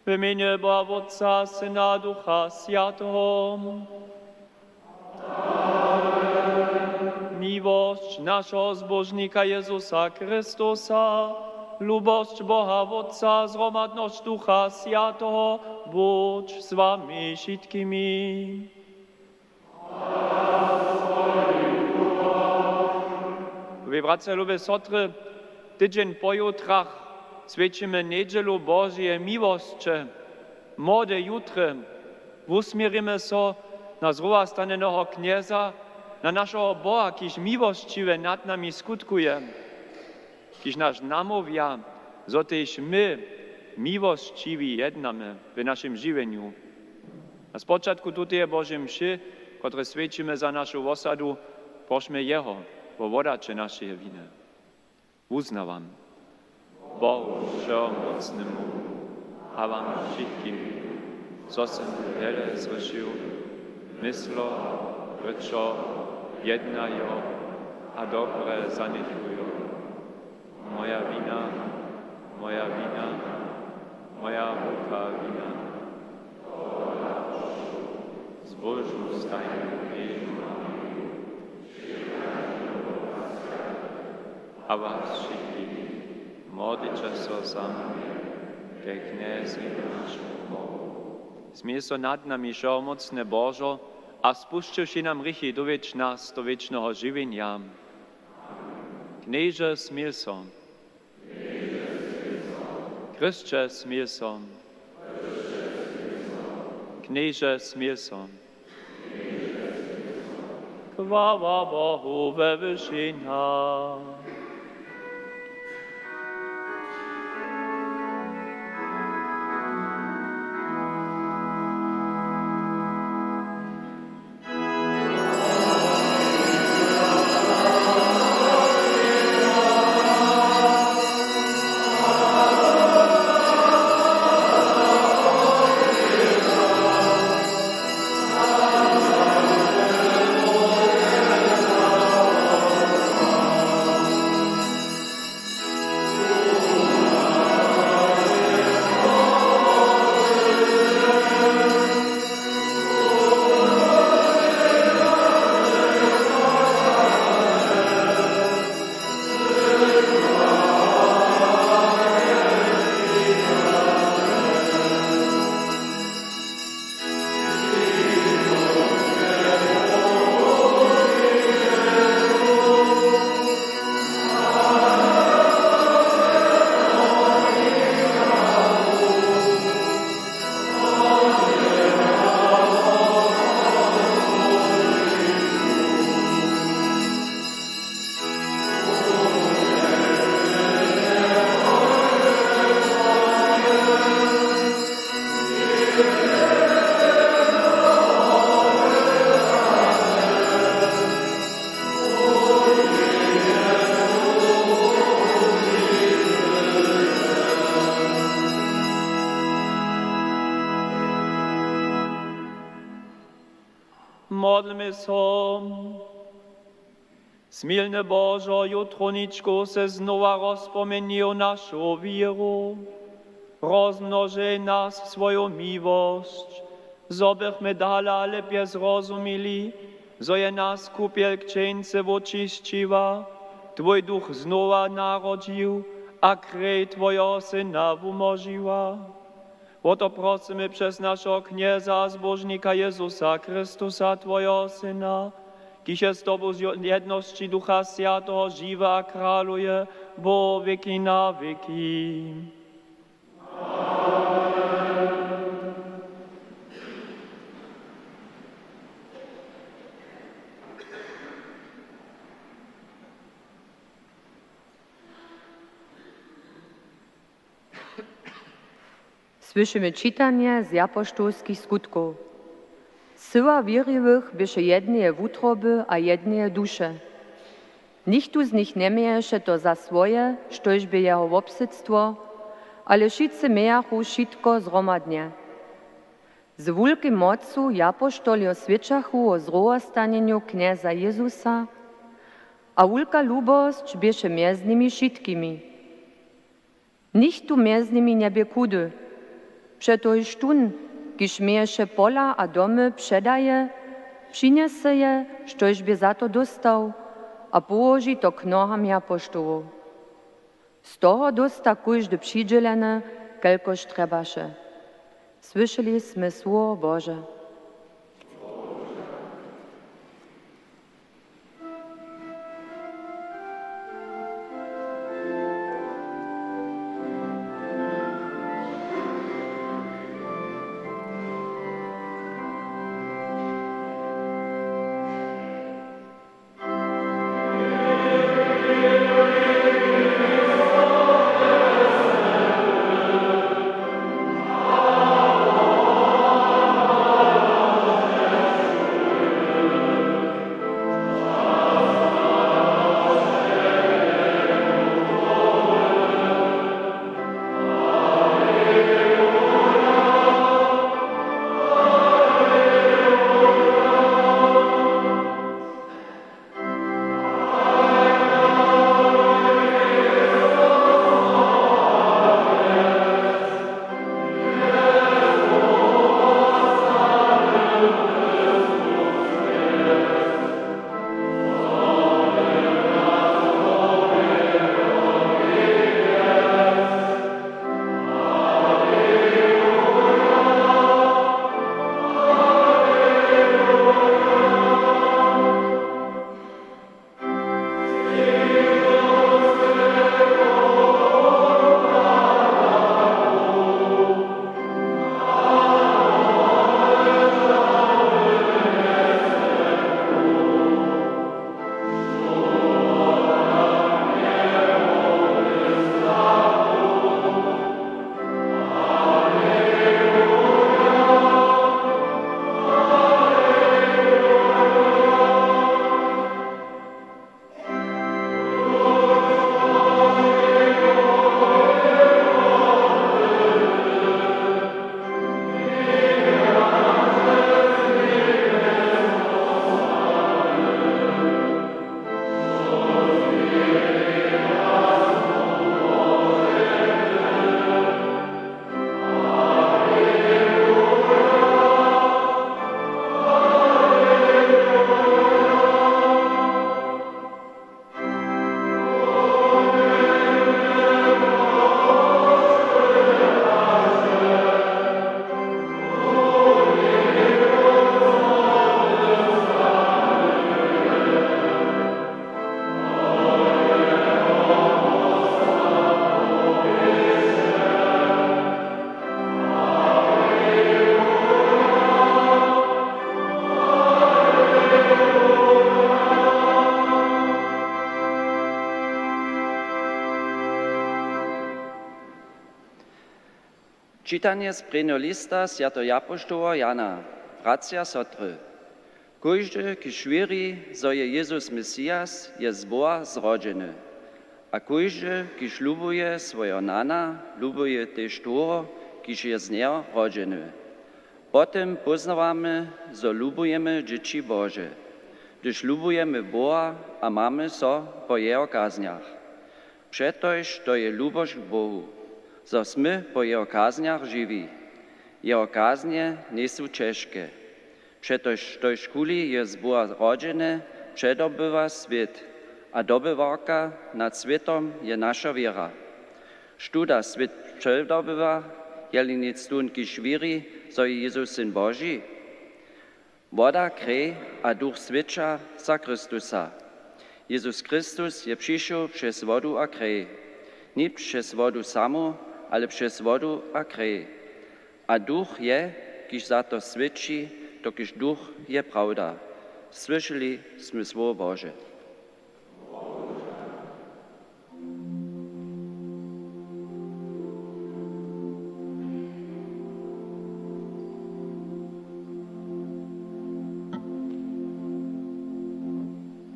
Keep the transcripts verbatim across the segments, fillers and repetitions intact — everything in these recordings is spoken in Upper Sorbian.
W mjenje Boha Wótca, Syna, Ducha Swjateho. Miłosć našeho Zbóžnika Jězusa Chrystusa, lubosć Boha Wótca, zhromadnosć Ducha Swjateho, budź z wami wšitkimi. Lube bratřa, lube sotry, tydźeń po jutrach swjećimy njedźelu Božeje miłosće, młode jutry. Wusměrimy so na zrowastanjeneho Knjeza, na našeho Boha, kiž miłosćiwje nad nami skutkuje, kiž nas namołwja, zo tež my miłosćiwi jednamy w našim žiwjenju. Na spočatku tuteje Božej mše, kotrež swjećimy za našu wosadu, prošmy jeho wo wodaće našeje winy. Wuznawam Bohu Wšehomócnemu a wam wšitkim, zo sym wjele zhrěšił, myslo, rěčo, jednajo a dobre zanjechujo. Moja wina, moja wina, moja wulka wina. Zbóžnu stajnu Kněžnu Mariju, a was wšitkich, modlće so za mnje ke Knjezej našemu Bohu. Smil so nad nami, wšehomócny Božo, a spušćiwši nam hrěchi, dowjedź nas do wěčneho žiwjenja. Knježe, smil so. Chrysće, smil so. Knježe, smil so. Chwała Bohu we wyšinach. Modlmy so. Smilny Božo, jutrowničku sy znowa rozpomjenił našu wěru. Rozmnožej nas swoju miłosć, zo bychmy dale a lěpje zrozumili, zo je nas Kupjelka křćeńcy wočisćiła, twój duch znowa narodźił a krej twojeho Syna wumnožiła. Wo to prosymy přez našeho Knjeza a Zbóžnika Jězusa Chrystusa, twojeho Syna, kiž je z tobu w jednosći Ducha Swjateho žiwy a kraluje po wěki na wěki. Słyšimy čitanje z apoštolskich Skutkow. Syła wěriwych běše jedneje wutroby a jedneje duše. Nichtó z nich njeměješe to za swoje, štož bě jeho wobsydstwo, ale wšitcy mějachu wšitko zhromadnje. Z wulkej mocu apoštoljo swědčachu wo zrowostanjenju Knjeza Jězusa a wulka lubosć běše mjez nimi wšitkimi. Nichtó mjez nimi njebě chudy. Přetož tón, kiž měješe pola a domy, předaje, přinjese je, štož bě za to dóstał, a połoži to k noham japoštołow. Z toho dósta kóždy přidźělene, kelkož trjebaše. Słyšeli smy słowo Bože. Čitanje z prěnjeho lista swjateho japoštoła Jana. Bratřa, sotry, kóždy, kiž wěri, zo je Jezus Mesias, je z Boha zrodźeny. A kóždy, kiž lubuje swojeho nana, lubuje tež toho, kiž je z njeho rodźeny. Po tym póznawamy, zo lubujemy dźěći Bože, hdyž lubujemy Boha a mamy so po jeho kaznjach. Přetož to je lubosć k Bohu, zo smy po jeho kaznjach žiwi. Jeho kaznje njejsu ćežke. Přetož štož kuli je z Boha rodźene, předobywa swět, a dobywarka nad swětom je naša wěra. Štó da swět předobywa, jeli nic tón, kiž wěri, zo je Jezus Syn Boži? Woda, krej a duch swědča za Chrystusa. Jezus Chrystus je přišoł přez wodu a krej. Nic přez wodu samu, ale přez wodu a krej. A duch je, kiž za to swědči, dokelž duch je prawda. Słyšeli smy słowo Bože.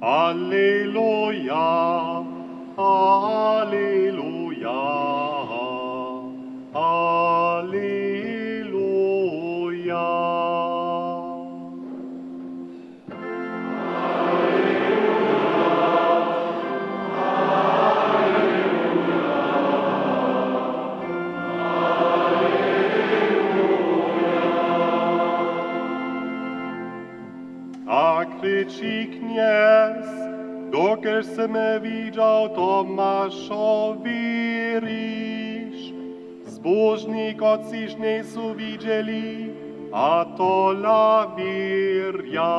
Aleluja, aleluja, aleluja. Knjez, dokelž sy mje widźał, Tomašo, wěriš. Zbóžni, kotřiž njejsu widźeli, a tola wěrja.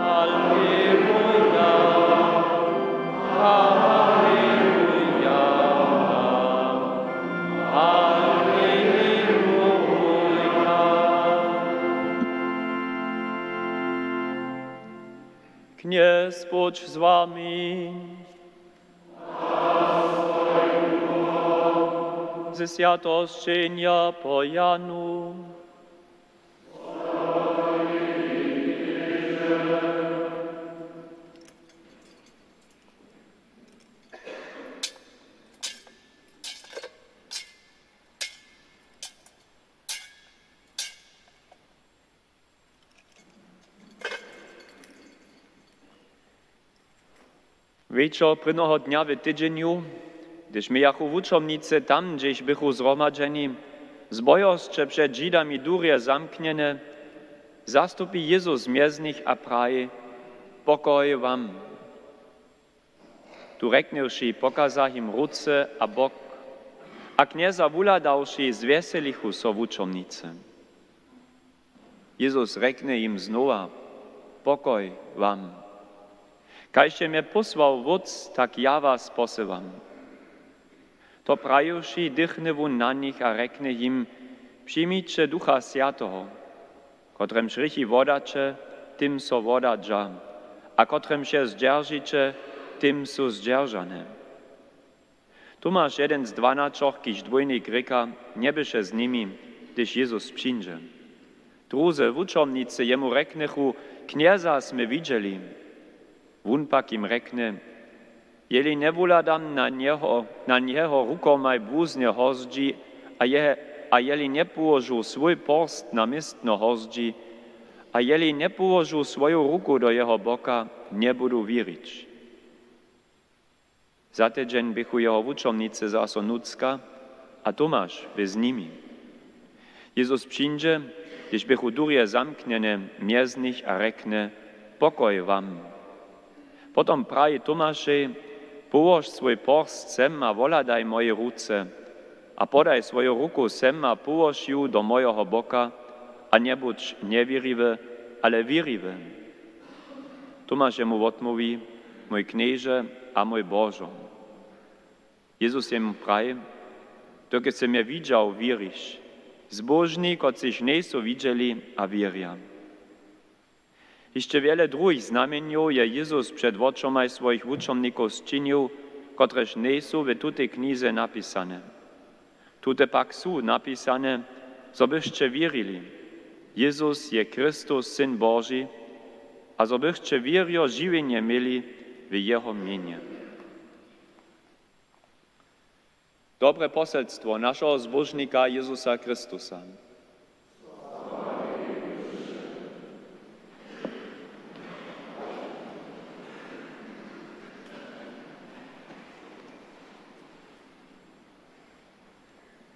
Aleluja, aleluja, aleluja. Knjez budź z wami. Ze swjatosćenja po Janu. Wječor prědneho dnja w tydźenju, hdyž mějachu wučomnicy tam, hdźež běchu zhromadźeni, zbojosće před Židami durje zamknjene, zastupi Jezus mjez nich a praji: „Pokoj wam!“ Tu rjeknywši, pokaza jim ruce a bok, a Knjeza wuhladawši, zwjeselichu so wučomnicy. Jezus rjekny jim znowa: „Pokoj wam! Kaž je mje pósłał Wótc, tak ja was posylam.“ To prajiwši, dychny wón na nich a rjekny jim: „Přijmiće Ducha Swjateho. Kotremž hrěchi wodaće, tym so wodadźa, a kotremž je zdźeržiće, tym su zdźeržane.“ Tomaš, jedyn z dwanaćoch, kiž dwójnik rěka, njeběše z nimi, hdyž Jezus přińdźe. Druzy wučomnicy jemu rjeknychu: „Knjeza smy widźeli.“ Wón pak jim rjekny: „Jeli njewuhladam na njeho, na njeho rukomaj błuznje hozdźi, a je, a jeli njepołožu swój porst na městno hozdźi, a jeli njepołožu swoju ruku do jeho boka, njebudu wěrić.“ Za tydźeń běchu jeho wučomnicy zaso nutřka a Tomaš bě z nimi. Jezus přińdźe, hdyž běchu durje zamknjene, mjez nich a rjekny: „Pokoj wam!“ Potom praji Tomašej: „Połož swój porst sem a wohladaj moje ruce, a podaj swoju ruku sem a połož ju do mojeho boka, a njebudź njewěriwy, ale wěriwy.“ Tomaš jemu wotmołwi: „Mój Knježe a mój Božo.“ Jezus jemu praji: „Dokelž sy mje widźał, wěriš. Zbóžni, kotřiž njejsu widźeli a wěrja.“ Hišće wjele druhich znamjenjow je Jezus před wočomaj swojich wučomnikow sčinił, kotrež njejsu w tutej knize napisane. Tute pak su napisane, zo byšće wěrili, Jezus je Chrystus, Syn Boži, a zo byšće wěrjo žiwjenje měli w jeho mjenje. Dobre poselstwo našeho Zbóžnika Jezusa Chrystusa.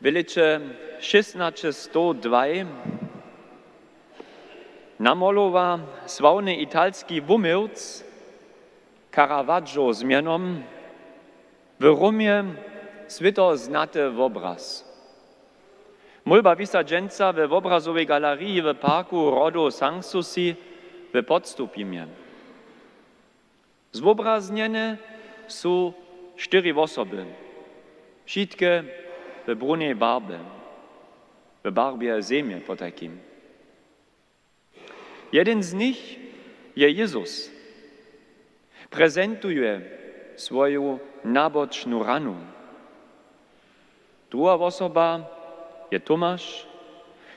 W lěće šěsnaće sto dwaj namolowa sławny italski wuměłc Caravaggio z mjenom w Romje swětoznaty wobraz. Mólba wisa dźensa we wobrazowej galeriji w parku Rodu Sanssouci w Podstupimje. Zwobraznjene su štyri wosoby, wšitke w brunej barbje, w barbje zemje potajkim. Jedyn z nich je Jezus. Prezentuje swoju nabočnu ranu. Druha wosoba je Tomaš,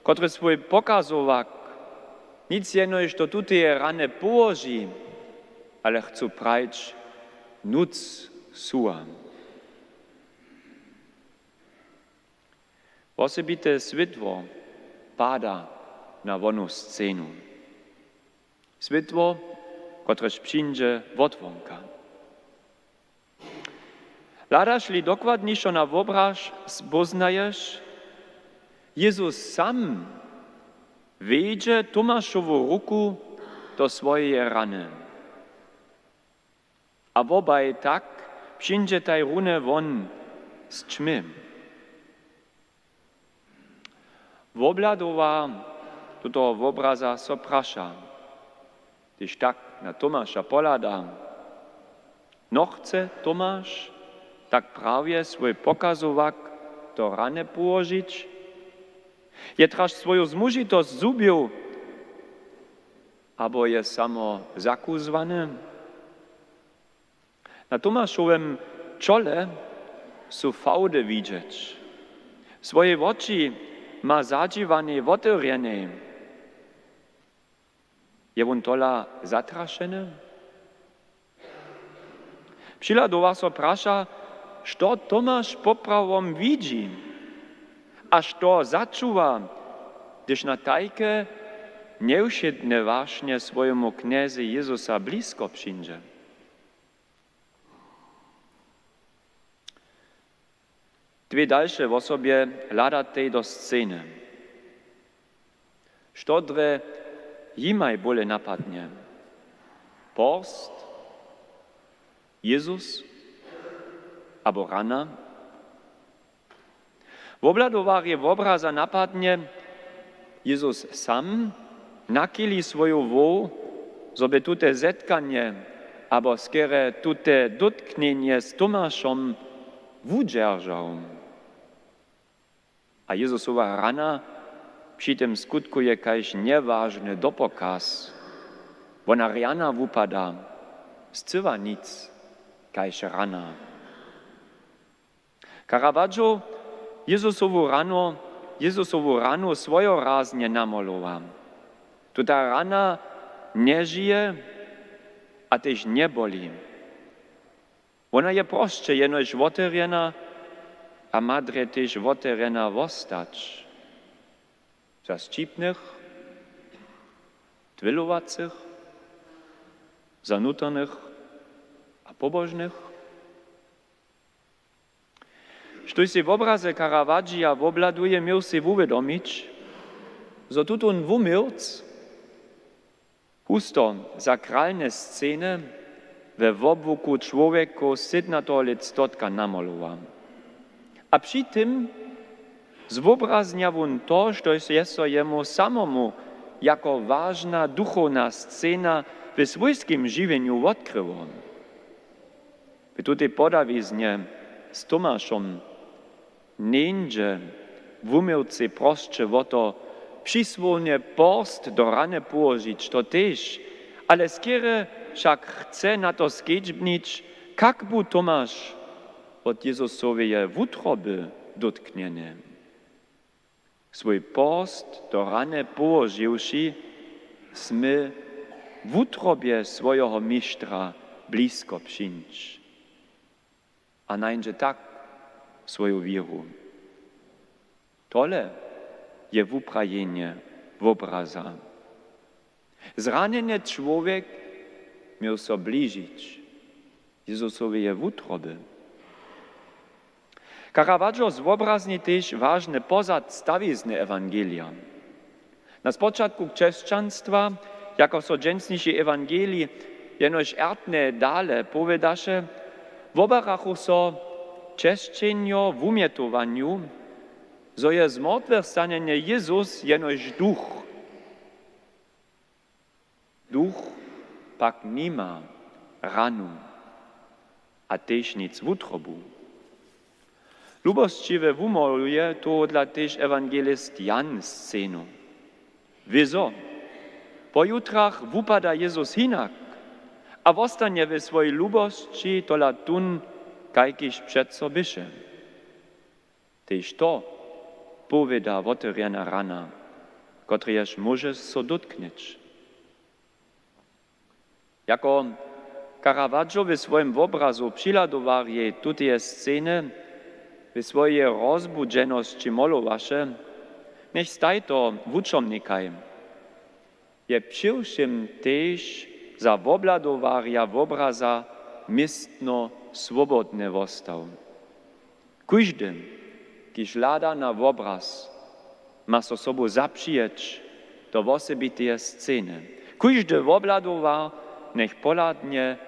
kotryž swój pokazowak nic jenož do tuteje rany połoži, ale chcu prajić: „Nutř suwa.“ Wosebite swětło pada na wonu scenu. Swětło, kotrež přińdźe wotwonka. Hladaš-li dokładnišo na wobraz, spóznaješ, Jezus sam Wjedźe Tomašowu ruku do swojeje rany. A wobaj tak přińdźetaj runje won z ćmy. Wobhladowa tutoho wobraza so praša, hdyž tak na Tomaša pohlada: Nochce Tomaš tak prawje swój pokazowak do rany połožić? Je traž swoju zmužitosć zhubił, abo je samo zakuzłany? Na Tomašowym čole su fałdy widźeć. Swoje woči ma zadźiwanej wotewrjenej. Je wón tola zatrašeny? Přihladowa so praša, što Tomaš poprawom widźi a što začuwa, hdyž na tajke njewšědne wašnje swojemu Knjezej Jezusa blisko přińdźe. Dwě dalše wosobje hladajtaj do sceny. Što drje jimaj bóle napadnje? Porst, Jezus abo rana? Wobhladowarjej wobraza napadnje: Jezus sam nachili swoju hłowu, zo by tute zetkanje abo skerje tute dótknjenje z Tomašom wudźeržał. A Jezusowa rana při tym skutkuje kaž njewažny dopokaz. Wona rjana wupada, scyła nic kaž rana. Caravaggio Jezusowu ranu, Jezusowu ranu swojoraznje namolowa. Tuta rana nježije a tež njeboli. Wona je prosće jenož wotewrjena a ma drje tež wotewrjena wostać. Za sćipnych, dwělowacych, za nutornych a pobožnych. Štóž sej wobrazy Caravaggia wobhladuje, měł sej wuwědomić, zo tutón wuměłc husto sakralne sceny we wobłuku čłowjekow sydnateho lětstotka namolowa. A při tym zwobraznja wón to, štož je so jemu samomu jako wažna duchowna scena w swójskim žiwjenju wotkryło. W tutej podawiznje z Tomašom njeńdźe wuměłcej prosće wo to, přisłowje porst do rany połožić, to tež, ale skerje wšak chce na to skedźbnić, kak bu Tomaš wot Jezusoweje wutroby dótknjeny. Swój porst do rany połožiwši, smy wutrobje swojeho Mištra blisko přińć. A nańdźe tak swoju wěru. Tole je wuprajenje wobraza. Zranjeny čłowjek měł so bližić Jezusoweje wutroby. Caravaggio zwobrazni tež wažny pozad stawizny ewangelija. Na spočatku křesćanstwa, jako so dźensniši ewangelij jenož rjadnje dale powědaše, wobarachu so křesćenjo wumjetowanju, zo je zmortwechstanjeny Jezus jenož duch. Duch pak nima ranu a tež nic wutrobu. Lubosćiwje wumoluje tohodla tež ewangelist Jan scenu. Wězo, po jutrach wupada Jezus hinak a wostanje we swojej lubosći tola tón, kajkiž přeco běše. Tež to powěda wotewrjena rana, kotrejež móže so dótknyć. Jako Caravaggio w swojim wobrazu přihladowarjej tuteje sceny w swojej rozbudźenosći molowaše, njech staj to wučomnikaj, je přiwšěm tež za wobhladowarja wobraza městno swobodne wostał. Kóždy, kiž hlada na wobraz, ma so sobu zapřijeć do wosebiteje sceny. Kóždy wobhladowa njech pohladnje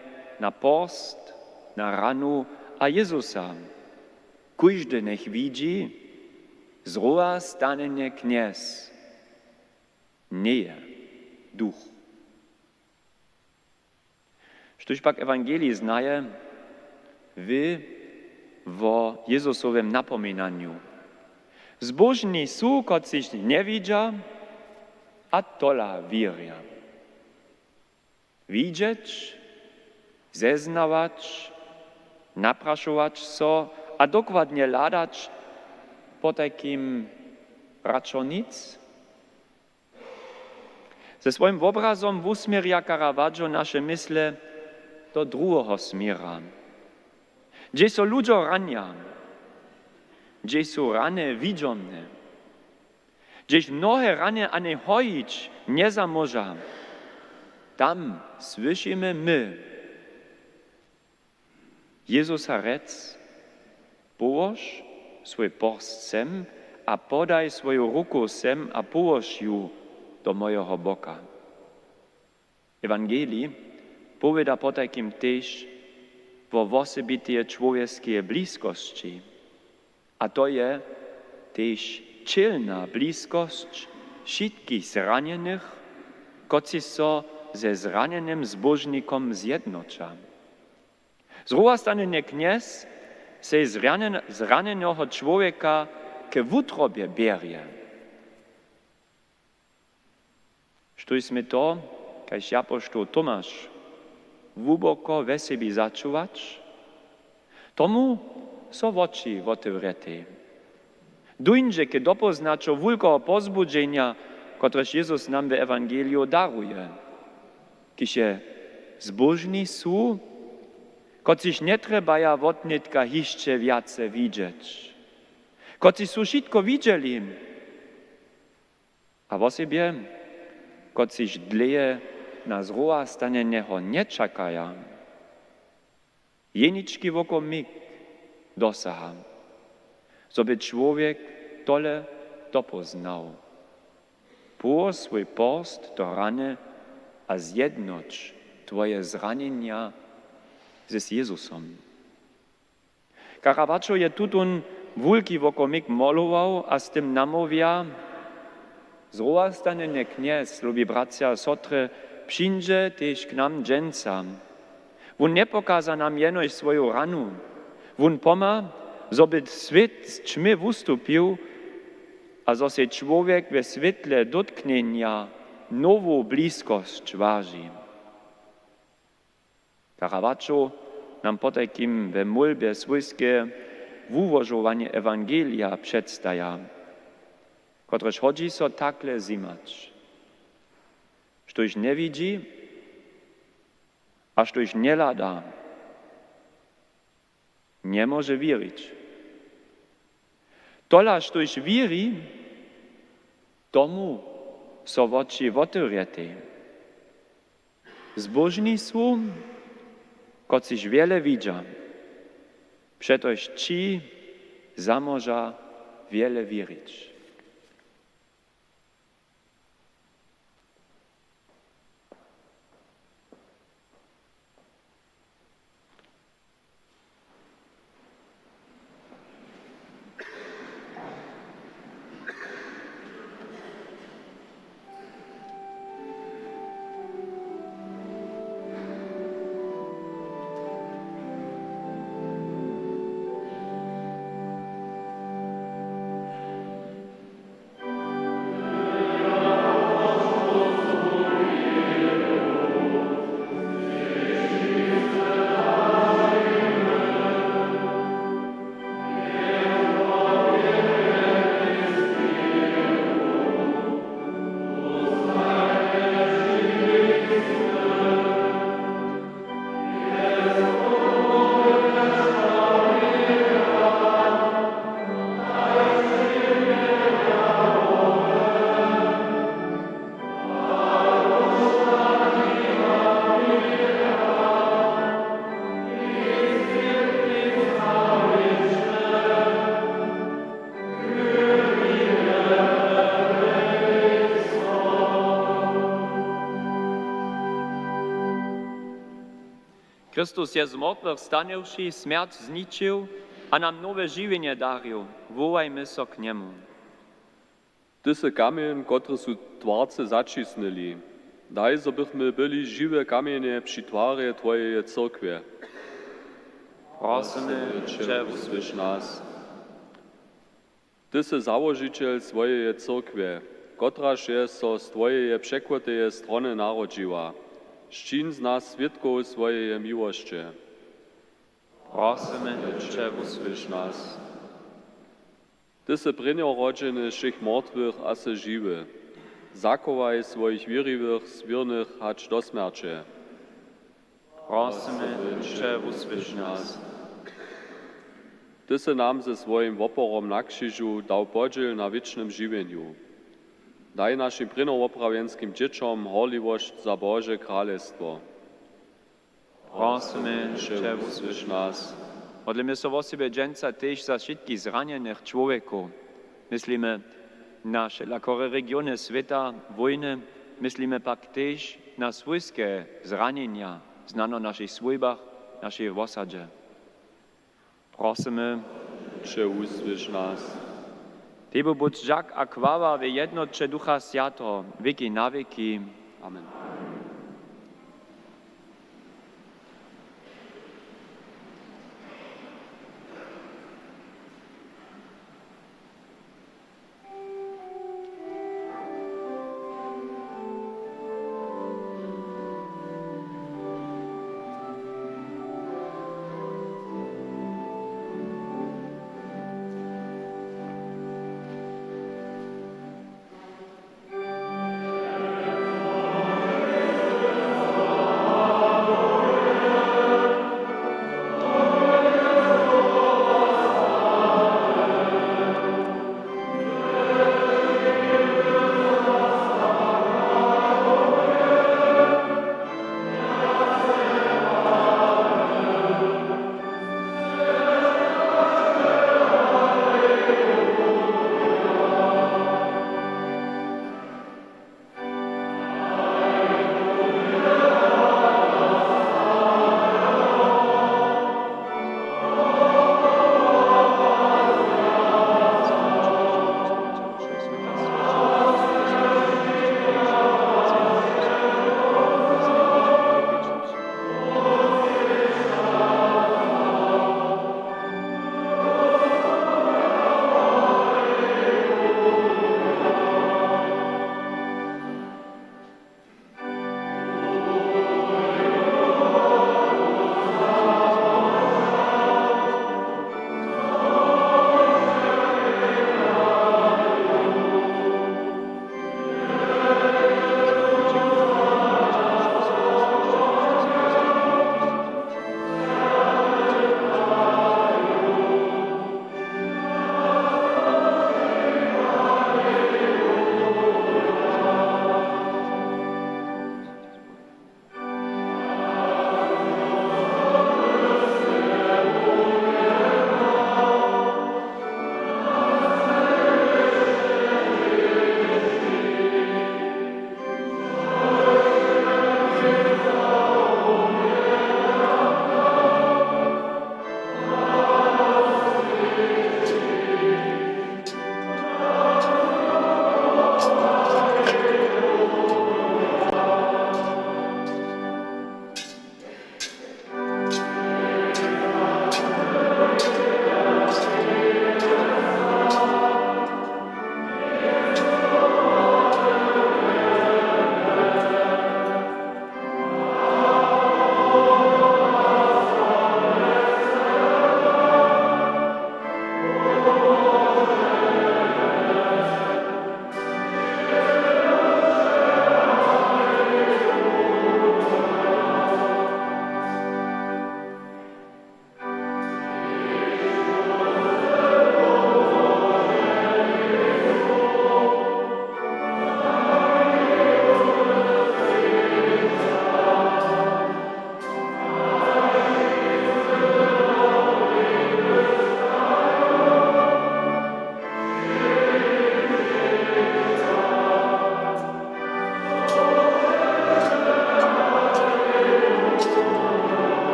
na porst, na ranu a Jezusa. Kóždy njech widźi, z rowa stanjenje knjez, njeje duch. Štóž pak ewangelij znaje, wě wo Jezusowym napominanju. Zbóžni su, kotřiž njewidźa a tola wěrja. Widźeć, zeznawać, naprašować so a dokładnje hladać, potajkim radšo nic. Ze swojim wobrazom wusměrja Caravaggio naše mysle do druheho směra. Hdźež so ludźo ranja, hdźež su rany widźomne, hdźež mnohe rany ani hojić njezamóža, tam słyšimy my Jezusa rjec: „Połož swój porst sem a podaj swoju ruku sem a połož ju do mojeho boka.“ Ewangelij powěda potajkim tež wo wosebiteje čłowjeskeje bliskosći. A to je tež ćělna bliskosć wšitkich zranjenych, kotřiž so ze zranjenym zbóžnikom zjednoća. Z rowa stanjenje knjez sej zrane-, zranjeneho čłowjeka ke wutrobje bjerje. Štóž smě to, kaž apoštoł Tomaš, hłuboko we sebi začuwać, tomu so woči wotewrjetej. Dóńdźe k dopóznaću wulkeho pozbudźenja, kotrež Jezus nam w ewangeliju daruje. Kiž je zbóžni su, kotřiž njetrjebaja wotnětka hišće wjace widźeć, kotřiž su wšitko widźeli, a wosebje, kotřiž dlěje na z rowa stanjenjeho nječakaja. Jenički wokomik dosaha, zo by čłowjek tole dopóznał. Połož swój porst do rany a zjednoć twoje zranjenja z Jezusom. Caravaggio je tutón wulki wokomik molował a z tym namołwja: „Z rowa stanjenje knjez, lubi bratřa a sotry, přińdźe tež k nam dźensa. Wón njepokaza nam jenož swoju ranu. Wón pomha, zo by swět z ćmy wustupił a zo sej čłowjek we swětle dótknjenja nowu bliskosć waži.“ Caravaggio nam potajkim we mólbje swójskeje wułožowanje ewangelija předstaja, kotrež hodźi so takle zjimać: Štóž njewidźi a štóž njehlada, njemóže wěrić. Tola, štóž wěri, tomu so woči wotewrjetej. Zbóžni su, kotřiž wjele widźa, přetož ći zamóža wjele wěrić. Chrystus je z mortwych stanywši smjerć zničił a nam nowe žiwjenje darił. Wołajmy so k njemu. Ty sy kamjeń, kotryž su twarce zaćisnyli. Daj, zo bychmy byli žiwe kamjenje při twarje twojeje cyrkwje. Prosymy će, wusłyš nas. Ty sy załožićel swojeje cyrkwje, kotraž je so z twojeje překłoteje strony narodźiła. Sčin z nas swědkow swojeje miłosće. Prosymy će, wusłyš nas. Ty sy prěnjorodźeny wšěch mortwych a sy žiwy. Zachowaj swojich wěriwych swěrnych hač do smjerće. Prosymy će, wusłyš nas. Ty sy nam ze swojim woporom na křižu dał podźěl na wěčnym žiwjenju. Daj našim prěnjowoprawjenskim dźěćom horliwosć za Bože kralestwo. Prosymy će, wusłyš nas. Modlimy so wosebje dźensa tež za wšitkich zranjenych čłowjekow. Myslimy na wšelakore regiony swěta, wójny, myslimy pak tež na swójske zranjenja, znano w našich swójbach, našej wosadźe. Prosymy će, wusłyš nas. Tebi budź dźak a chwała w jednoće Ducha Swjateho, wěki na wěki. Amen.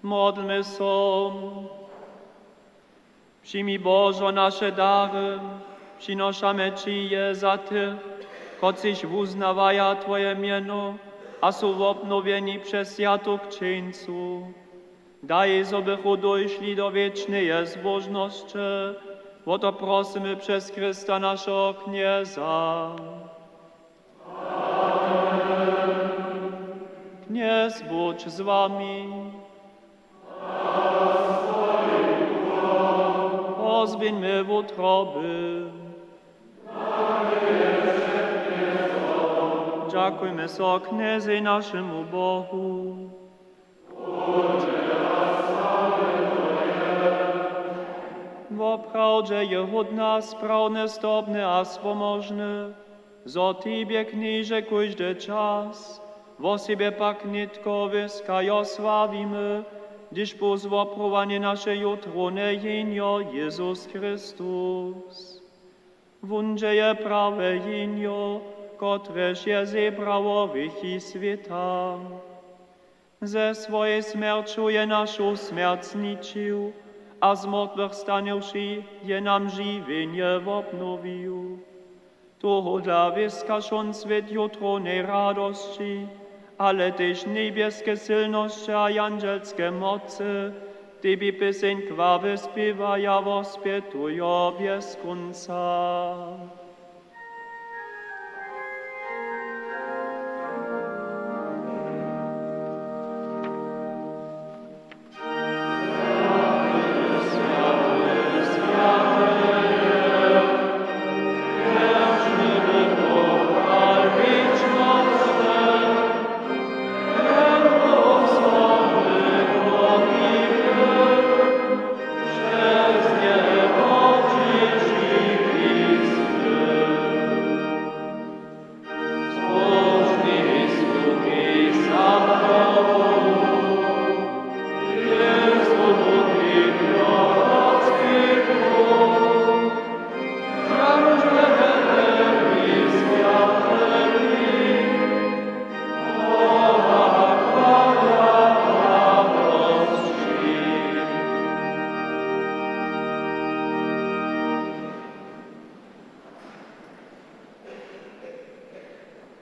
Modlmy so. Přijmi, Božo, naše dary, přinošamy Ći je za tych, kotřiž wuznawaja Twoje mjeno a su wobnowjeni přez swjatu křćeńcu. Daj, zo bychu dóšli do wěčneje zbóžnosće. Wo to prosymy přez Chrysta, našeho Knjeza. Knjez budź z wami. Pozběhńmy wutroby. Dźakujmy so Knjezej, našemu Bohu. Woprawdźe je hódne, sprawne, zdobne a spomožne, zo Tebje, Knježe, kóždy čas, wosebje pak nětko, wěskajo sławimy, hdyž bu zwoprawdanje naše jutrowne jenijo Jezus Chrystus. Wón dźe je prawe jenijo, kotrež je zebrało hrěchi swěta. Ze swojej smjerću je našu smjerć zničił a z mortwych stanywši je nam žiwjenje wobnowił. Tohodla wěska wšón swět jutrownej radosći, ale tež njebjeske sylnosće a jandźelske mocy, tebi pěseńk chwały spěwaja, wospjetujo bjez kónca.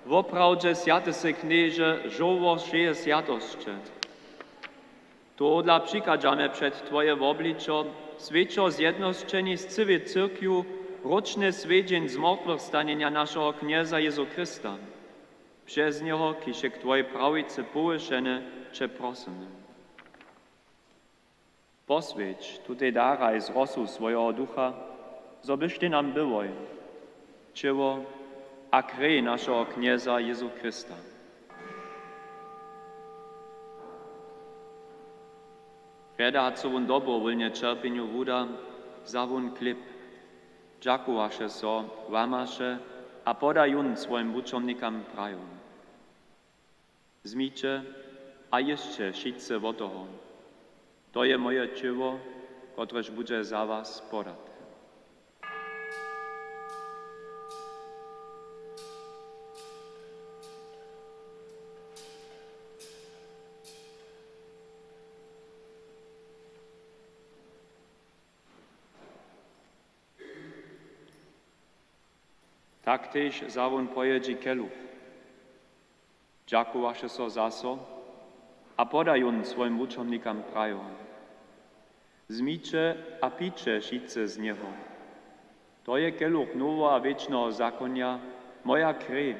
Woprawdźe swjaty sy, Knježe, žołło wšeje swjatosće. Tohodla přichadźamy před Twoje wobličo, swjećo zjednosćeni z cyłej cyrkwju, ročny swjedźeń z mortwych stanjenja našeho Knjeza Jezu Chrysta. Přez njeho, kiž je k Twojej prawicy powyšeny, Će prosymy. Poswjeć tutej daraj z rosu swojeho Ducha, zo byštej nam byłoj ćěło a krej našeho Knjeza Jezu Chrysta. Prjedy hač so wón dobrowólnje ćerpjenju wuda, wza wón chlěb, dźakowaše so, łamaše a poda jón swojim wučomnikam, prajo: Wzmiće a jěsće wšitcy wot toho. To je moje ćěło, kotrež budźe za was podate. Tak tež wza wón po jědźi keluch, dźakowaše so zaso a poda jón swojim wučomnikam, prajo: Wzmiće a pijće wšitcy z njeho. To je keluch noweho a wěčneho zakonja, moja krej,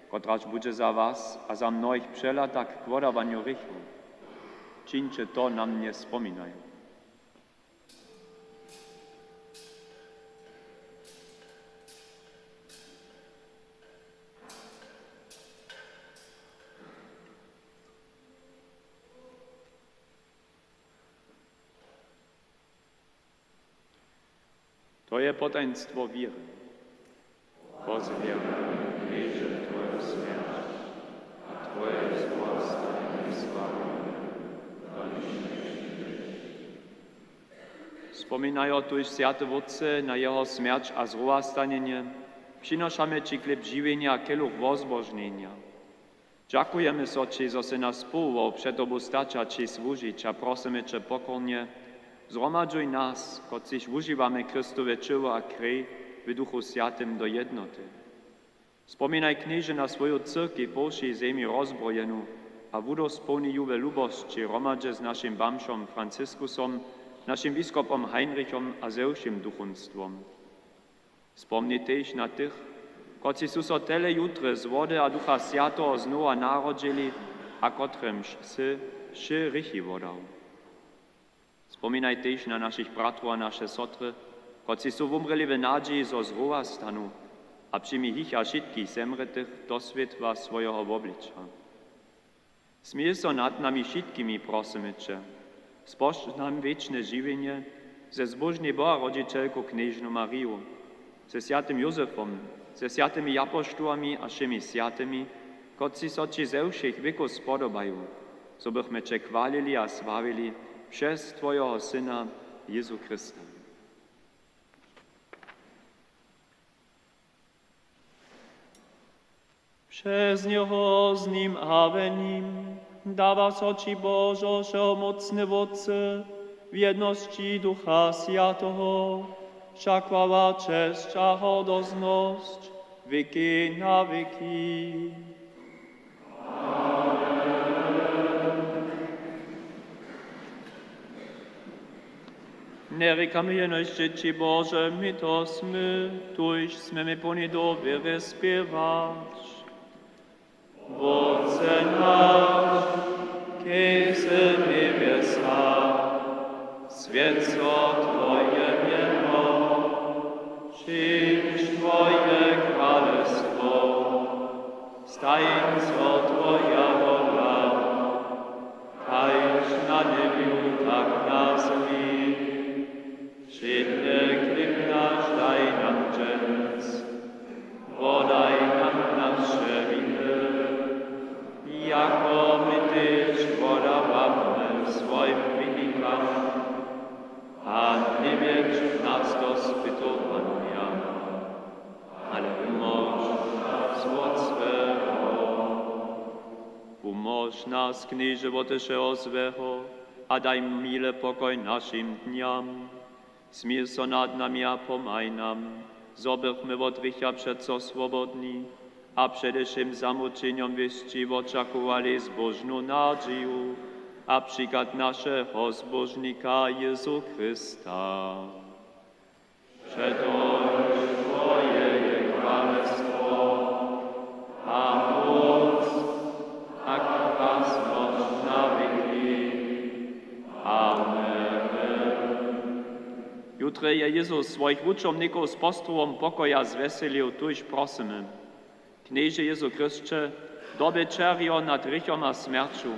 kotraž budźe za was a za mnohich přelata k wodawanju hrěchow. Čińće to na mnje spominajo. To je potajnstwo wěry. Pozběhamy, Knježe, Twoju smjerć a Twoje zrowastanjenje sławimy, doniž přińdźeš. Spominajo tuž, swjaty Wótče, na jeho smjerć a zrowastanjenje, přinošamy Ći chlěb žiwjenja a keluch wozbožnjenja. Dźakujemy so ći, zo sy nas powołał před tobu stać a ći słužić, a prosymy će pokornje: Zhromadźuj nas, kotřiž wužiwamy Chrystowe ćěło a krej, w Duchu Swjatym do jednoty. Spominaj, Knježe, na swoju cyrkej po wšej zemi rozbrojenu a wudospołni ju we lubosći hromadźe z našim bamžom Franciskusom, našim biskopom Heinrichom a ze wšěm duchowstwom. Spomni tež na tych, kotřiž su so tele jutre z wody a Ducha Swjateho znowa narodźili a kotrymž sy wše hrěchi wodał. Spominaj tež na našich bratrow a naše sotry, kotřiž su wumrěli w nadźiji, zo znowa stanu, a přijmi jich a wšitkich zemrětych do swětła swojeho wobliča. Smil so nad nami wšitkimi, prosymy će. Spožč nam wěčne žiwjenje ze zbóžnej Boharodźićelku knježnu Mariju, ze swjatym Józefom, ze swjatymi japoštołami a wšěmi swjatymi, kotřiž so ći ze wšěch wěkow spodobaju, zo bychmy će chwalili a sławili přez twojeho Syna Jězu Chrysta. Přez njeho, z nim a we nim dawa so ći, Božo, wšehomócny Wótče, w jednosći Ducha Swjateho, wša chwała, česć a hordoznosć wěki na wěki. Njerěkamy jenož dźěći Bože, my to smy, tuž smy my połni dowěry spěwać: Wótče naš, kiž sy w njebjesach, swjeć so twoje mjeno, přińdź twoje kralestwo, stań so twoja wola, kaž na njebju, tak na zemi. Wšědny chlěb naš daj nam dźens, wodaj nam naše winy, jako my tež wodawamy swojim winikam, a njewjedź nas do spytowanja, ale wumóž nas wot złeho. Wumóž nas, Knježe, wot wšeho złeho a daj mile pokoj našim dnjam. Smil so nad nami a pomhaj nam, zo bychmy wot hrěcha přeco swobodni a přede wšěm zamućenjom wěsći wočakowali zbóžnu nadźiju a přichad našeho Zbóžnika Jězu Chrysta. Přetož twoje je kralestwo a móc a krasnosć na wěki. Amen. Jutre je Jezus swojich wučomnikow z postrowom pokoja zwjeselił, tuž prosymy: Knježe Jezu Chrysće, dobje ćerjo nad hrěchom a smjerću,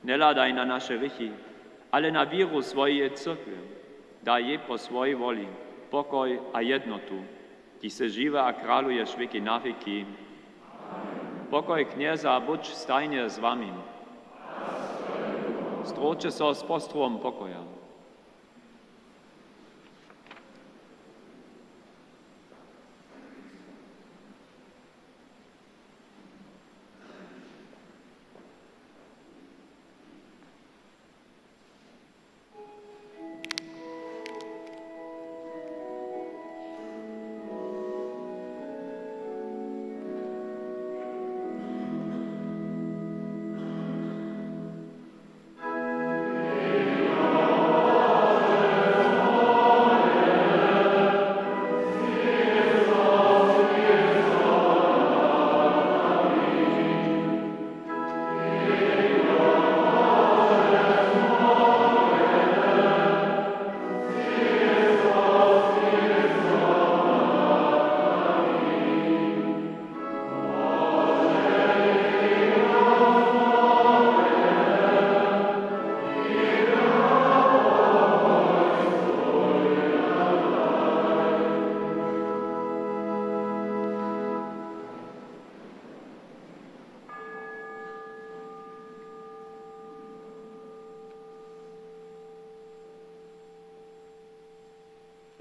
njehladaj na naše hrěchi, ale na wěru swojeje cyrkwje. Daj jej po swojej woli pokoj a jednotu, kiž sy žiwy a kraluješ wěki na wěki. Pokoj Knjeza budź stajnje z wami. Zdrowće so z postrowom pokoja.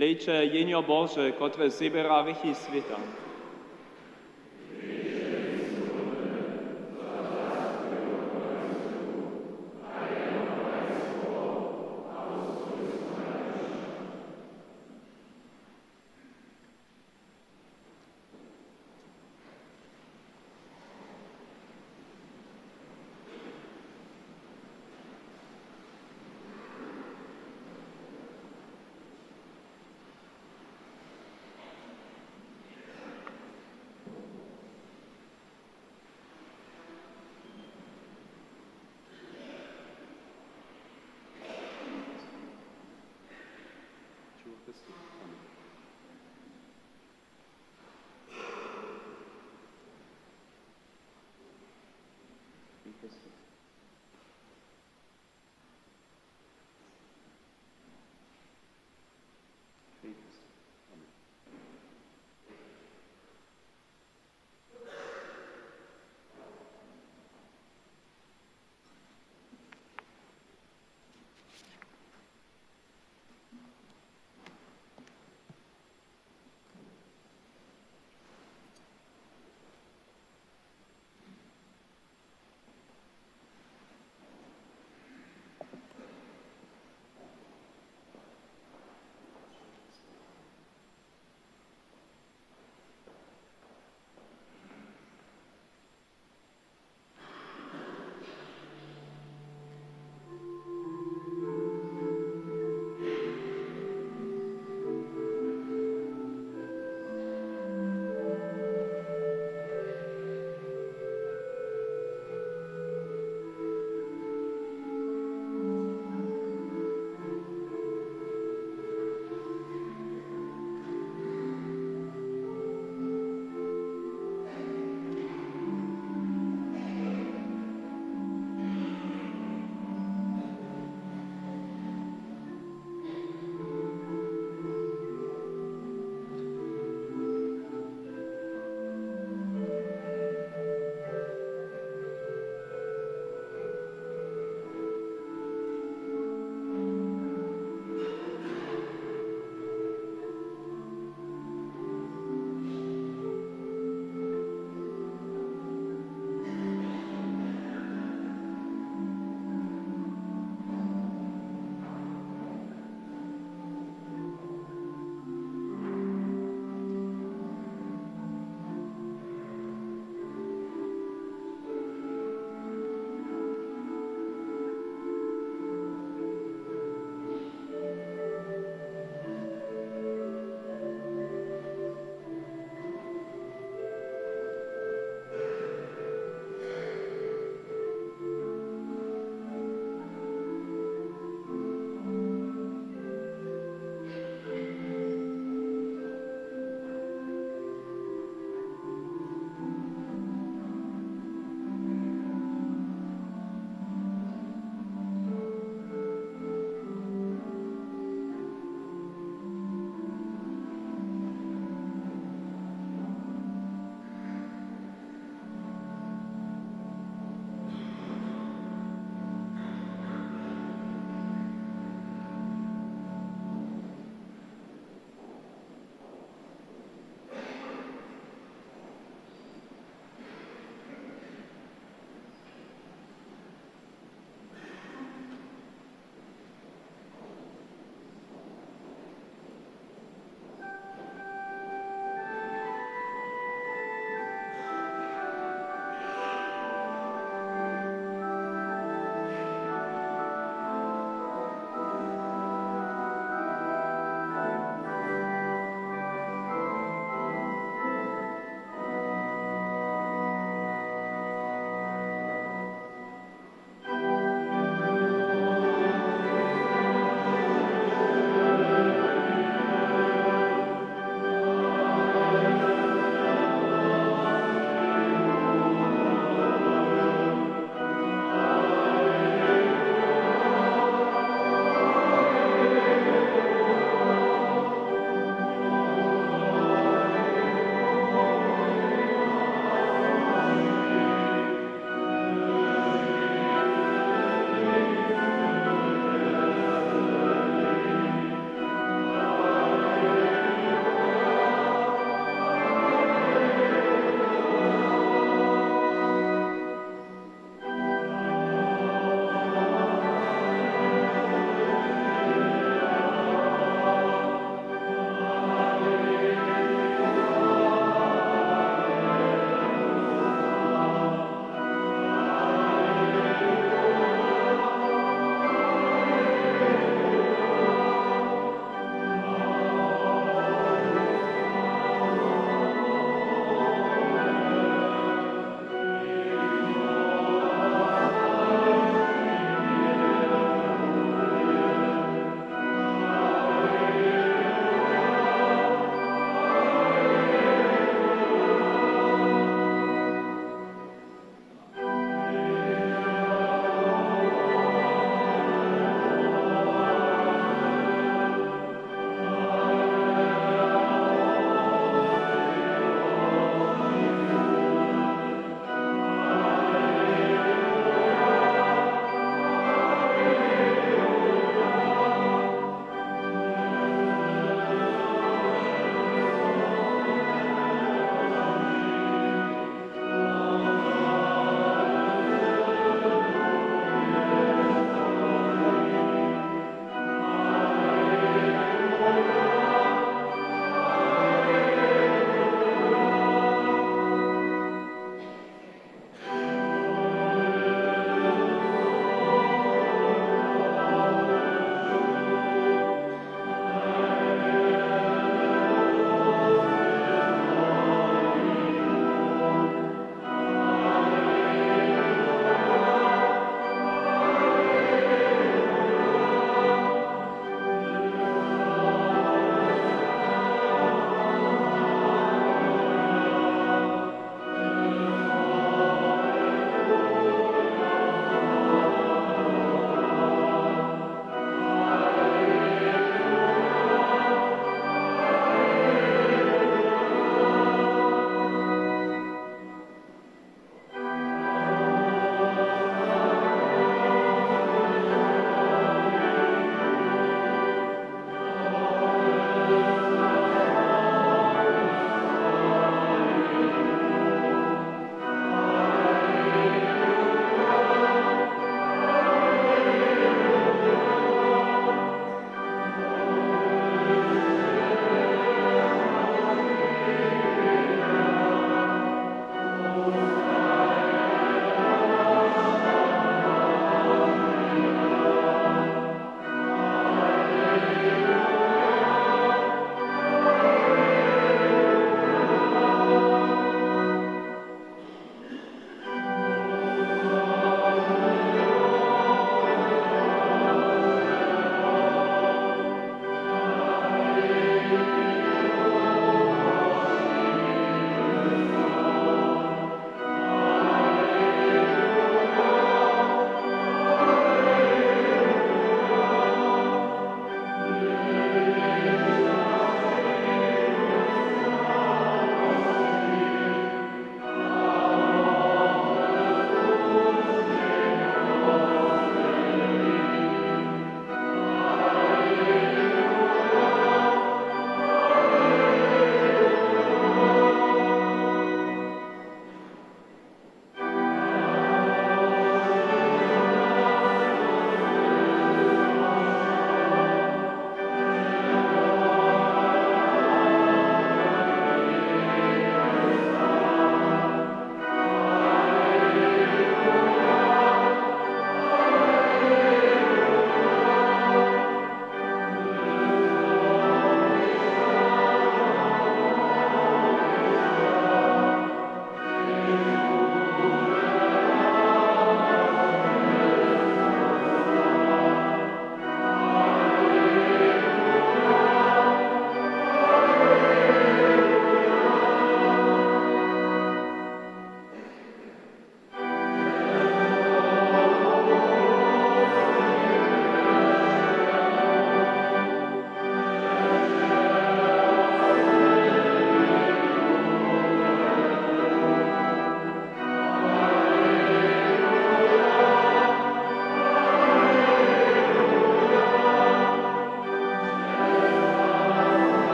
Hlejće, Jehnjo Bože, kotrež zběra hrěchi swěta.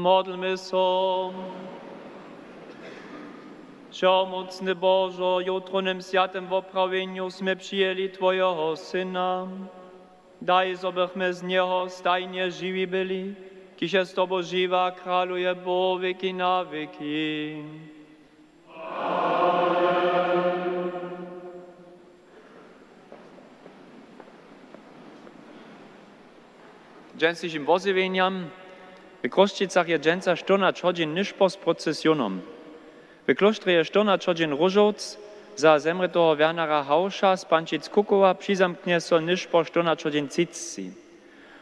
Modlmy so. Wšehomócny Božo, w jutrownym swjatym woprawjenju smy přijeli Twojeho Syna. Daj, zo bychmy z Njeho stajnje žiwi byli, kiž je z Tobu žiwy a kraluje Bóh wěki na wěki. Dźensnišim wozjewjenjam. W Chrósćicach je dźensa štyrnaće hodźin nyšpor z procesionom. W klóštrje je štyrnaće hodźin róžowc, za zemrěteho Wernera Hauša z Pančic-Kukowa přizamknje so nyšpor štyrnaće hodźin třiceći.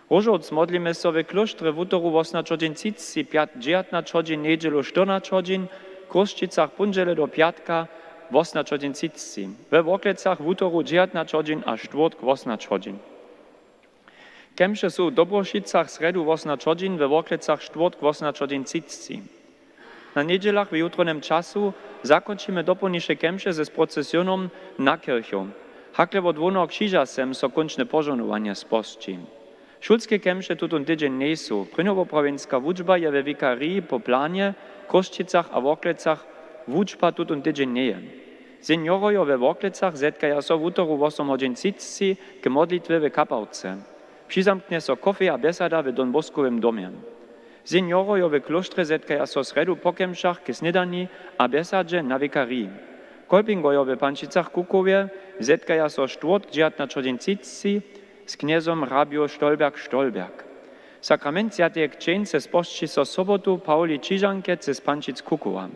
Róžowc modlimy so w klóštrje wutoru wosomnaće hodźin třiceći, pjatk dźewjatnaće hodźin, njedźelu štyrnaće hodźin, w Chrósćicach póndźele do pjatka wosomnaće hodźin třiceći, we Worklecach wutoru dźewjatnaće hodźin a štwórtk wosomnaće hodźin. Kemše su w Dobrošicach srjedu wosomnaće hodźin, we Worklecach štwórtk wosomnaće hodźin třiceći. Na njedźelach w jutrownym času zakónčimy dopołdniše kemše z procesionom na kěrchow. Hakle wot hłowneho křiža sem so kónčne požohnowanje spožči. Šulske kemše tutón tydźeń njejsu. Prěnjowoprawjenska wučba je we wikariji po planje, w Chrósćicach a Worklecach wučba tutón tydźeń njeje. Seniorojo we Worklecach zetkaja so wutoru wosom hodźin třiceći k modlitwje w kapałce. Přizamknje so kofej a bjesada w Don Boskowym domje. Seniorojo w klóštrje zetkaja so srjedu po kemšach k snědani a bjesadźe na wikariji. Kolpingojo w Pančicach-Kukowje zetkaja so štwórtk dźewjatnaće hodźin třiceći z knjezom hrabju Stolberg-Stolberg. Sakrament swjateje křćeńce spožči so sobotu Pauli Křižanke z Pančic-Kukowa.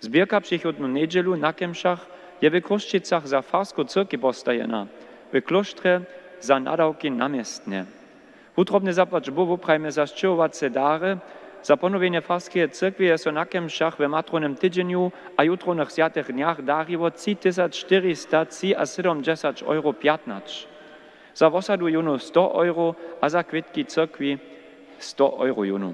Zběrka přichodnu njedźelu na kemšach je w Chrósćicach za farsku cyrkej postajena, w klóštrje za nadawki na městnje. Wutrobnje zapłać Bóh wuprajimy za sćěhowace dary, za ponowjenje farskeje cyrkwje je so na kemšach w matrownym tydźenju a jutrownych swjatych dnjach dariło tři tysac štyristatřiasydomdźesać euro pjatnać. Za wosadu jónu sto euro a za kwětki cyrkwi sto euro jónu.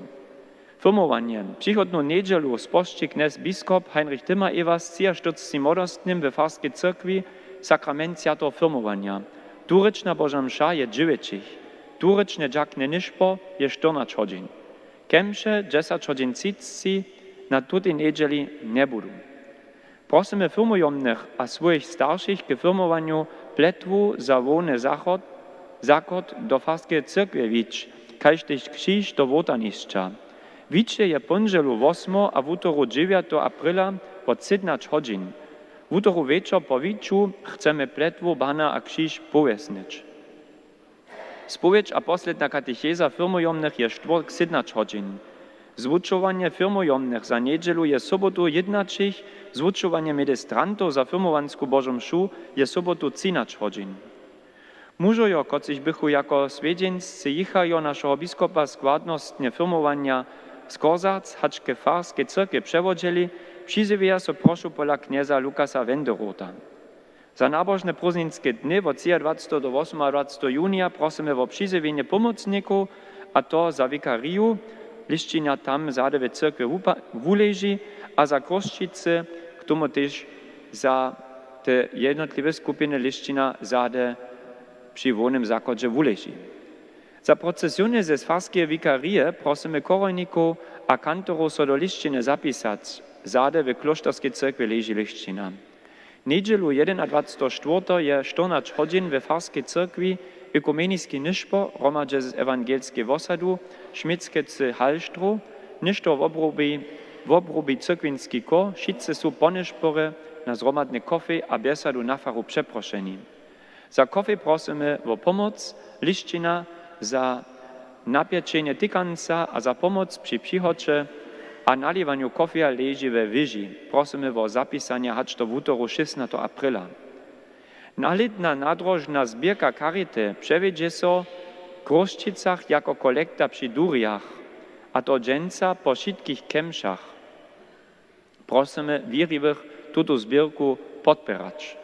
Firmowanje. Přichodnu njedźelu spožči knjez biskop Heinrich Timmer-Ewers z třiaštyrcacim młodostnym we farskej cyrkwi sakrament swjateho firmowanja. Turyčna Boža mša je dźewjećich. Turyčne dźakne nyšpor je štyrnaće hodźin. Kemše dźesać hodźin třiceći na tutej njedźeli njebudu. Prosymy firmujomnych a swojich staršich k firmowanju pletwu za hłowny zachod, zachod do farskeje cyrkwje wić, kaž tež křiž do wotanišća. Wiće je póndźelu wosmeho a wutoru dźewjateho aprila wot sydomnaće hodźin. Wutoru wječor po wiću chcemy pletwu, bana a křiž powjesnyć. Spowědź a posledna katecheza firmujomnych je štwórtk sydomnaće hodźin. Zwučowanje firmujomnych za njedźelu je sobotu jědnaćich, zwučowanje ministrantow za firmowansku Božu mšu je sobotu třinaće hodźin. Mužojo, kotřiž bychu jako swjedźeńscy jěchajo našeho biskopa składnostnje firmowanja z Korzarc hač ke farskej cyrkwje přewodźeli, přizjewjeja so prošu pola knjeza Lukasa Wenderota. Za nabožne prózdninske dny wot třiadwaceteho do wosomadwaceteho junija prosymy wo přizjewjenje pomocnikow, a to za wikariju, lisćina tam zady w cyrkwje wupa-, wuleži, a za Chrósćicy k tomu tež za te jednotliwe skupiny lisćina zady při hłownym zachodźe wuleži. Za procesiony ze farskeje wikarije prosymy chorojnikow a kantorow so do lisćiny zapisać, zady w klóšterskej cyrkwje leži lisćina. Njedźelu jedynadwaceteho štwórteho je štyrnaće hodźin we farskej cyrkwi ekumeniski nyšpor hromadźe z ewangelskej wosadu Šmětskec-Hallstrow, něšto wobrubi, wobrubi cyrkwinski chór, wšitcy su po nyšporje na zhromadny kofej a bjesadu na faru přeprošeni. Za kofej prosymy wo pomoc, lisćina za napjećenje tykanca a za pomoc při přihoće a naliwanju kofeja leži we wěži. Prosymy wo zapisanje hač do wutoru šěsnateho aprila. Nalětna nadrožna zběrka Charity přewjedźe so w Chrósćicach jako kolekta při durjach, a to dźensa po wšitkich kemšach. Prosymy wěriwych tutu zběrku podpěrać.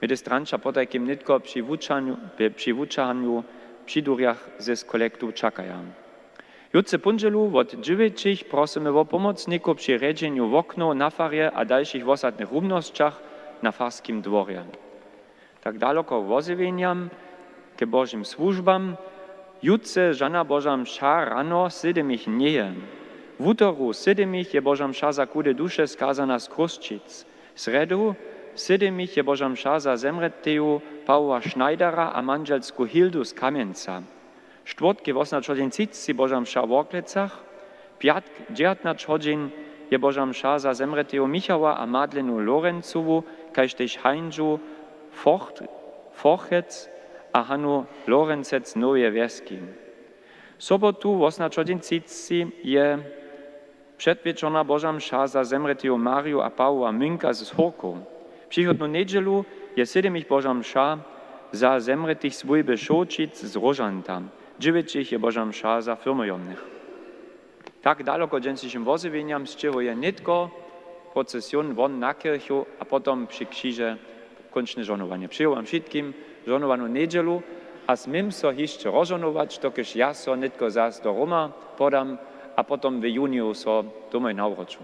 Ministranća potajkim nětko při wučanju, při wučanju při durjach z kolektu čakaja. Jutře póndźelu wot dźewjećich prosymy wo pomocnikow při rjedźenju woknow na farje a dalšich wosadnych rumnosćach na farskim dworje. Tak daloko k wozjewjenjam, k Božim słužbam. Jutře žana Boža mša rano, sydym jich njeje. Wutoru sydymich je Boža mša za chude duše skazana z Chrósćic. Srjedu sydymich je Boža mša za zemrěteju Pawoła Schneidera a mandźelsku Hildu z Kamjenca. Štwórtk je wosomnaće hodźin třiceći Boža mša w Worklecach. Pjatk dźewjatnaće hodźin je Boža mša za zemrěteju Michała a Madlenu Lorencowu, kaž tež Hańžu Focht-, Forchec a Hanu Lorencec z Noweje Wjeski. Sobotu wosomnaće hodźin třiceći je předwječorna Boža mša za zemrěteju Mariju a Pawoła Münka z Hórkow. Přichodnu njedźelu je sydymich Boža mša za zemrětych z wójby Šołćic z Róžanta. Dźewjećich je Boža mša za firmojomnych. Tak daloko dźensnišim wozjewjenjam sćěhuje nětko procesion won na kěrchu a potom při křiže kónčne žohnowanje. Přeju wam wšitkim žohnowanu njedźelu a směm so hišće rozžohnować, dokelž ja so nětko zas do Roma podam a potom w juniju so domoj nawróću.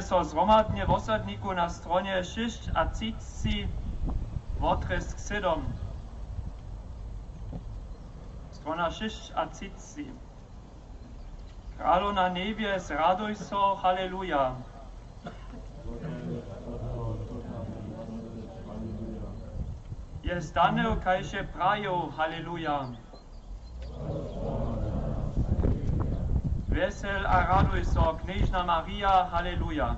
so zhromadnje wosadnikow na stronje šěsć a třiceći, wotrězk sydom. Strona šěsć a třiceći. Kralo na njebje, zraduj so, haleluja. Je stanył, kaž je prajał, haleluja. Wjesel a raduj so, knježna Marija, haleluja.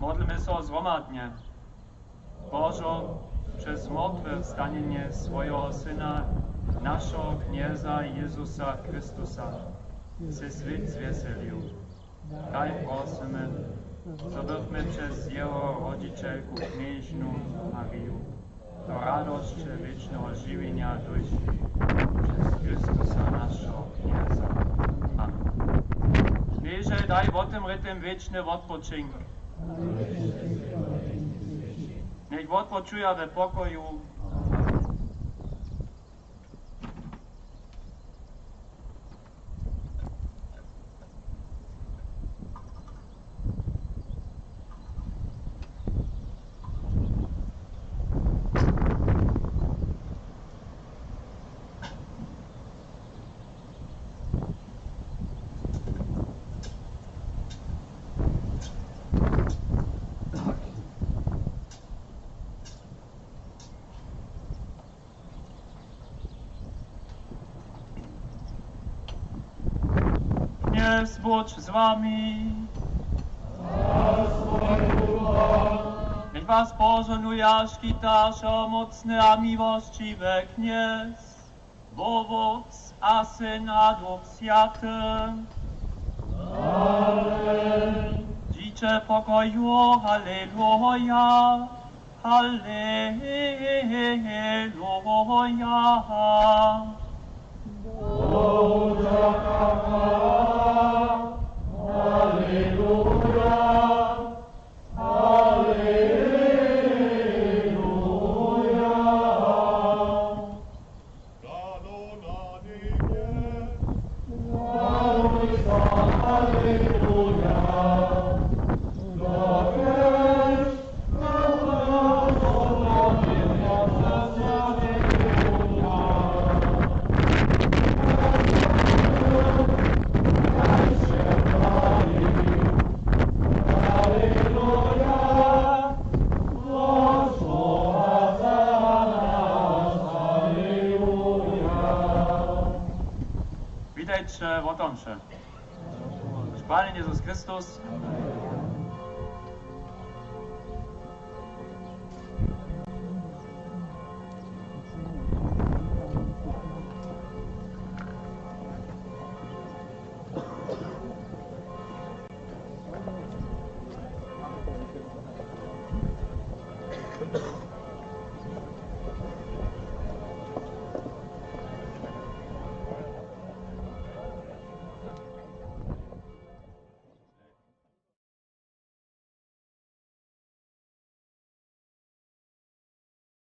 Modlmy so zhromadnje. Božo, přez mortwych stanjenje swojeho Syna, našeho Knjeza Jezusa Chrystusa, sy swět zwjeselił. Daj, prosymy, zo bychmy přez jeho rodźićelku knježnu Mariju do radosće wěčneho žiwjenja dóšli, přez Chrystusa, našeho Knjeza. Amen. Knježe, daj wotymrětym wěčny wotpočink. Njech wotpočuja we pokoju. Knjez budź z wami. Njech was požohnuje a škita wšehomócny a miłosćiwy Knjez, Wótc a Syn a Duch Swjaty. Amen. Dźiće w pokoju, haleluja. Haleluja. Bohu dźaka, chwała. Haleluja. Haleluja. Kralo na njebje. Haleluja. Witajće, wotomše. Chwaleni Jezus Chrystus.